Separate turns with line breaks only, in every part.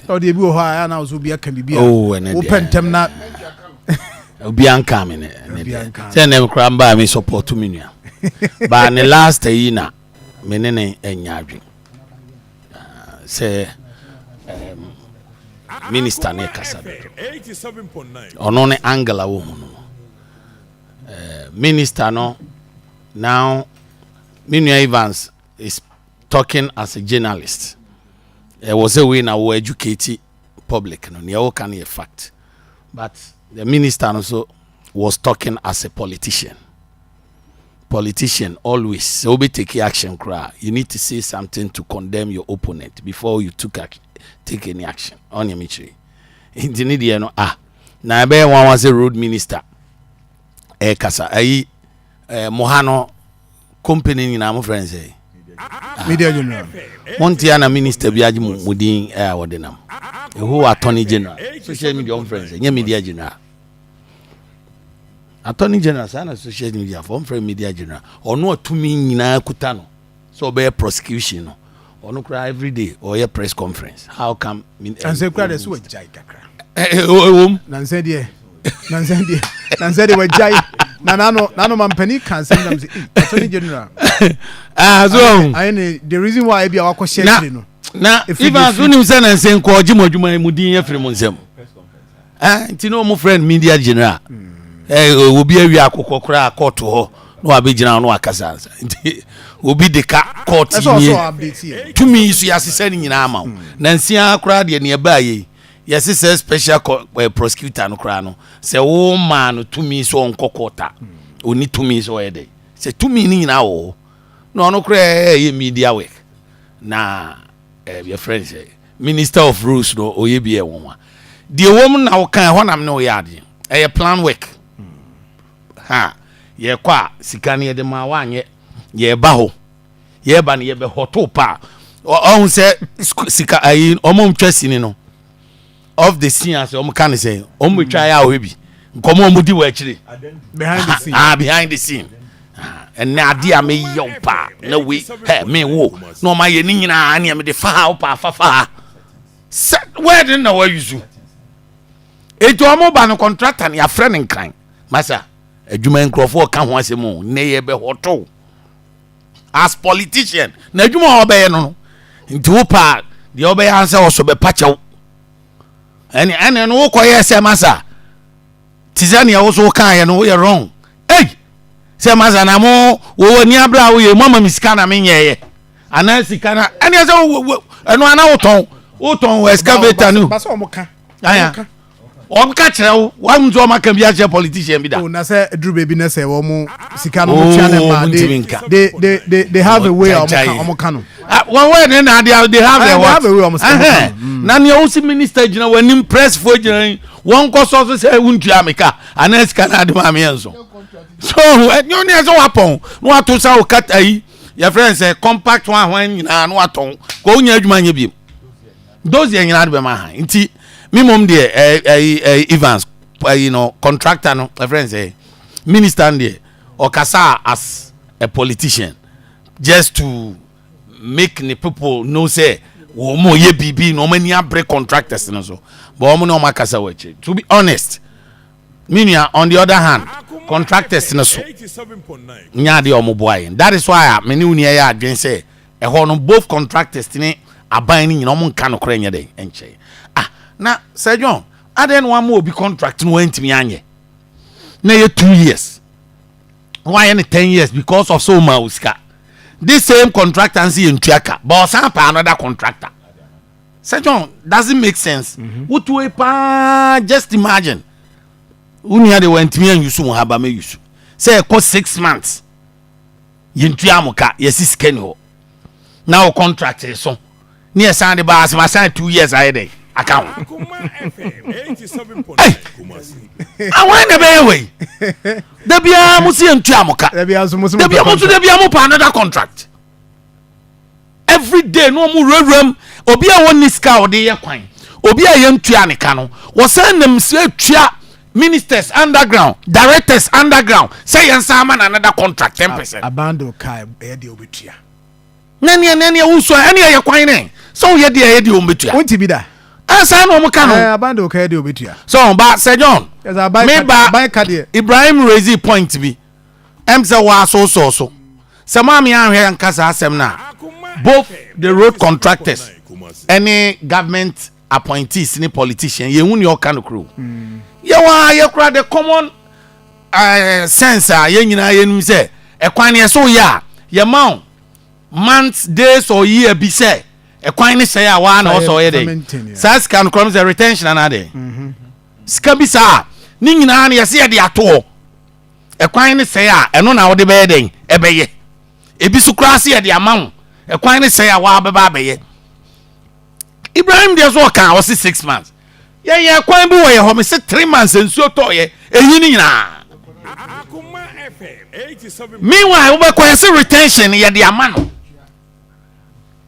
Sɛ ɔde ebi wɔ hɔ a, ɛyɛ na ɔsɛ obi aka biribi a
Oh, ɛnɛ deɛ.
wopɛ ntɛm na
Obi anka me ne
Obi
deɛ.
anka.
Sɛ ne koraa mbaa me support me nua baa ne last yi na me ne anya adwen. Ah, sɛ minister ne kasa dodo, ɔno ne angle a wohu no, minister no, now me nua Evans is talking as a journalist. Ɛwɔ sɛ wei na wo educate public no, nea wɔka no yɛ fact, but the minister no so was talking as a politician. Politician always, sɛ wobe take action koraa, you need to say something to condemn your opponent before you took action, take any action. Ɔne me kyerɛ nti ne deɛ no, ah, na ɛbɛyɛ nwanwa sɛ road minister ɛkasa ayi mo ha no company nyinaa mo frɛ no sɛ
Media general.
Monte ana minister bi agye mo din a wɔde nam ɛho attorney general social media, ɔmfrɛ no sɛ nyɛ media general, attorney general saa na social media fo ɔmfrɛ media general. Ɔno atumi nyinaa kuta no sɛ ɔbɛyɛ prosecution no, ɔno koraa everyday ɔyɛ press conference. How come?
Nansɛ kura de so wagyae kakra.
Ɛwom.
Nansɛ deɛ wagyae na nano mampanin ka nsɛm nam sɛ, "Eh, attorney general."
Ah, so
ayɛ ne the reason why ebi a wakɔ hyɛ akyire no.
Na
Efiri
Evans, wonim sɛ na nsɛ nkɔ ɔgye mo adwuma yi mu din afiri mo nsɛm. Ah, nti na ɔmo frɛ no media general. Obi awie akokɔ koraa court hɔ na wabɛgyina hɔ na wakasa nsa, nti obi de ka court
ɛsɛ
nie.
Ɔsɔ update yɛ.
Tumi yi so yɛasesɛ no nyinaa ma wo na nsia koraa deɛ, neɛ ɛbaa yei yɛse sɛ special prosecutor no koraa no, sɛ wo maa no tumi sɛ ɔnkɔ court a, ɔni tumi sɛ ɔyɛ dɛ sɛ tumi no nyinaa wɔ hɔ na ɔno koraa ɛyɛ media work na yɛfrɛ no sɛ minister of roads no, ɔyɛ bi ɛwɔ wa deɛ wɔm na woka ɛhɔ nam ne woyɛ adeɛ, ɛyɛ plan work ha. Yɛkɔ a, sika no yɛde ma woanyɛ, yɛba hɔ, yɛba no yɛbɛhɔto pa a ɔhu sɛ sika ayi ɔmo ntwa sini no off the scene ase, ɔmo ka ne sɛ ɔmo betwa yɛ a ɔhɛ bi nkɔmɔ ɔmo di wɔ akyire.
Behind the scene.
Ah, behind the scene. Ah, ɛnɛ adeɛ a meyɛ wo paa na wei hɛ me wo na ɔma yɛ ne nyinaa nea mede fa ha wo paa fa fa ha sɛ word na wayi so. Eti ɔmo ba no, contractor no yɛafrɛ ne Nkran masa adwuma nkurɔfoɔ ka ho asɛm o, ne yɛbɛhɔto as politician na adwuma a ɔbɛyɛ no, nti wo paa deɛ ɔbɛyɛ ansa wɔsɔ bɛpa kyɛw ɛne no wokɔyɛ sɛ masa te sɛ nea wo so wokaeɛ no, woyɛ wrong. Ei, sɛ masa na mo wɔwɔ ani abere a woyɛ mo ama me sika na menyɛɛyɛ anaa sika na ɛneɛ sɛ ɛno ana wotɔn excavator no.
Basa ɔmo ka.
Aya.
Ɔmo ka.
Ɔmka kyerɛ wo wahu sɛ ɔmaka bi akyerɛ politician bi da?
O na sɛ duru baabi na sɛ wɔn sika no wɔn tua ne
Oh,
ma
ntumi
they
nka.
they have a way a wɔn ka
Gyae.
wɔn ka no.
Ah, wɔn wɛ ne na they have
Ah,
a
they
what?
have a way ɔmo sɛ ɔmo ka no.
Na nea wosi minister gyina w'anim, press fo gyina yi, wɔn kɔ sɔ so sɛ wuntua mi ka anaa sika na ade maa mi yɛ nso so ɛnyɛ ɔne ɛsɛ wapɔn na wato sa wo kata yi, yɛfrɛ no sɛ compact one ahwan nyinaa na watɔn kò wonya adwuma nyɛ biem those yɛ nyinaa de bɛma ha. Nti mi mom deɛ, ɛ ɛ ɛ Evans ɛyi no, contractor no, ɛfrɛ no sɛ minister no deɛ, ɔkasa as a politician just to make the people know say wɔn mo yɛ biribi na wɔn ani abere contractors no so, but wɔn ne wɔn akasa wɔ akyire. To be honest, me nua, on the other hand, contractors no so nya adeɛ a wɔn boa yɛn. That is why a me ne wo nua yɛ adwene sɛ ɛhɔ no both contractors ne aban no nyinaa wɔn nka nokorɛ nyɛ dɛ nkyɛn. Ah, na Sir John adeɛ no wɔn ama obi contract no wɔntumi anyɛ na yɛ 2 years, wɔayɛ no 10 years because of so ma o sika. This same contractor nsi yɛ ntua ka, but ɔsan pa another contractor. Sir John, doesn't make sense. Wotu paa, just imagine wo nua de wɔntumi anyusu mo ha ba mɛyusu sɛ ɛkɔ 6 months yɛntua mo ka, yɛsi sika ni hɔ na wo contract so ne yɛsan de ba asɛm asan 2 years ayɛ dɛ aka ho. Àwọn na bɛyɛ wei da biara mo si yɛntua mo ka.
Dabi aso mo so
Da biara mo so, da biara mo pa another contract every day na ɔmo wurawura mu. Obi a wɔnni sika a ɔde yɛ kwan, obi a yɛntua ne ka no, wɔsan nam sɛ tua ministers underground, directors underground sɛ yɛn nsa ama na another contract 10%.
Abando kaa ɛyɛ deɛ obetua.
Na nea wusu a ɛne ɛyɛ kwan ne sɛ woyɛ deɛ ɛyɛ deɛ wɔn bɛtua.
Wonti bi da.
Ah. Ah, saa na wɔn ka no.
Ɛɛ aban de ɔka yɛ deɛ obetua.
So ba Sir John.
Yɛsɛ aban
me
ka
ba
aban ka deɛ.
Ibrahim raise point bi. Ɛm sɛ wɔasosɔ so. Sɛ maame ahwɛ nka saa asɛm no a, both the road contractors ɛne government appointees ne politician yɛn hu nea ɔka no kuro. Yɛwɔ a yɛkura the common sense a yɛn nyinaa yɛnim sɛ ɛkwan no yɛsɛ woyɛ a yɛma wo months, days or year bi sɛ ɛkwan ne sɛe a waa na ɔsɛ ɔyɛ dɛ saa sika no korɔ sɛ retention anaa dɛ sika bi saa ne nyinaa no yɛsɛ yɛde ato hɔ ɛkwan ne sɛe a ɛno na wode bɛyɛ dɛn ɛbɛyɛ ebi so koraa sɛ yɛde ama wo ɛkwan ne sɛe a waa bɛba abɛyɛ. Ibrahim deɛ so ɔka ɔse 6 months yɛyɛ kwan bi wɔ yɛ hɔ me se 3 months nsuo tɔɔyɛ ɛyi ne nyinaa. Meanwhile, wobɛkɔ yɛ sɛ retention yɛde ama no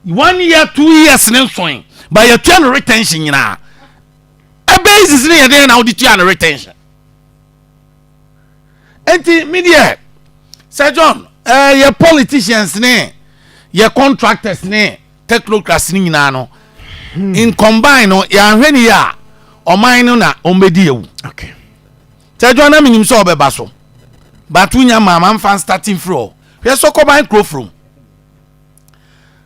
one year, 2 years ne nson ba yɛtua no retention nyinaa. Ɛbɛyɛ ne yɛde na wode tua no retention. Nti mi deɛ, Sir John, yɛ politicians ne yɛ contractors ne technocrats ne nyinaa no in combine no, yɛahwɛ ne yɛ a ɔman no na ɔmbɛdi ewu. Sir John, na menim sɛ ɔbɛba so, but wonya maama mfa starting firi hɔ. Hwɛ Sɔkɔban kuro from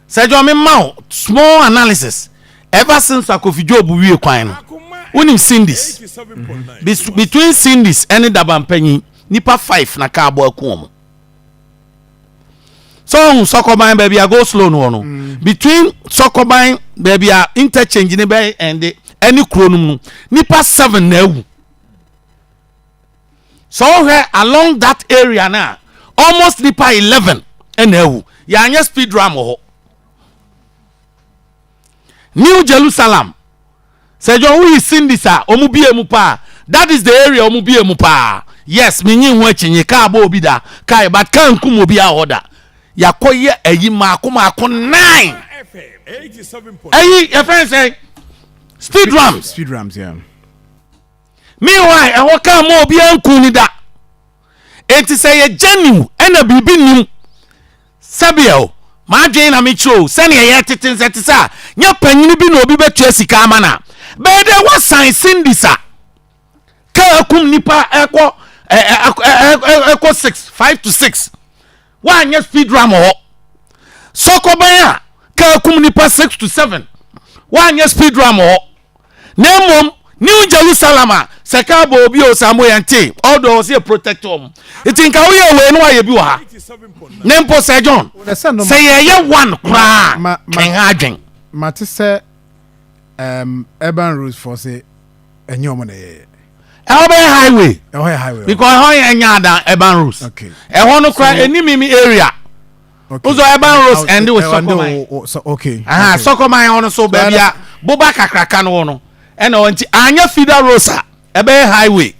Sir John, mema wo small analysis. Ever since Akofi Job wie kwan no, wonim Cindy's, between Cindy's ɛne Dabampanyin, nipa five na kaa bɔ aku wɔn. Sɛ ɔhu Sɔkɔban baabi a go slow no wɔ no, between Sɔkɔban baabi a interchange ne bɛyɛ ɛnde ɛne kuro no mu no, nipa seven na awu. Sɛ ɔhwɛ along that area na almost nipa 11 ɛna awu. Yɛanyɛ speed ramp wɔ hɔ. New Jerusalem, sɛ John woyi Cindy's a ɔmo bie mu paa, that is the area ɔmo bie mu paa. Yes, menyi ho akyinye kaa bɔ obi da kaa, but kaa nkum obi a hɔ da. Yakɔyɛ ayi maako maako nine ayi yɛfɛn sɛ speed ramps.
Speed ramps, yeah.
Meanwhile, ɛhɔ kaa ma obiara nku ni da. Enti sɛ yɛ genuine ɛna biribi nim sɛbeɛ o, maadwene na mekyerɛ o, sɛnea yɛ tete nsɛ te sɛ a nyɛ panyini bi na obi bɛtua sika ama no a bɛyɛ dɛ wasan Cindy's a kaa akum nipa ɛkɔ ɛkɔ six, five to six, woanyɛ speed ramp hɔ. Sɔkɔban a kaa kum nipa six to seven, woanyɛ speed ramp hɔ. Na mmom New Jerusalem a sɛ kaa bɔ obi o saa mo yɛn te, although ɔsɛ yɛ protect wɔn, nti nka woyɛ wei no wayɛ bi wɔ ha ne mpo. Sɛ John, sɛ yɛyɛ one koraa twɛn ha adwen.
Mate sɛ urban roads for sɛ ɛnyɛ ɔmo na ɛyɛ.
Ɛhɔ bɛyɛ highway.
Ɛhɔ yɛ highway.
Because ɛhɔ yɛ nya adan urban roads. Ɛhɔ no koraa ɛni mi area. Wosɔ urban roads ɛnde wɔ Sɔkɔman. Sɔkɔman hɔ no so baabi a boba kakraka no wɔ no ɛna wɔn ti anyɛ feeder roads a ɛbɛyɛ highway.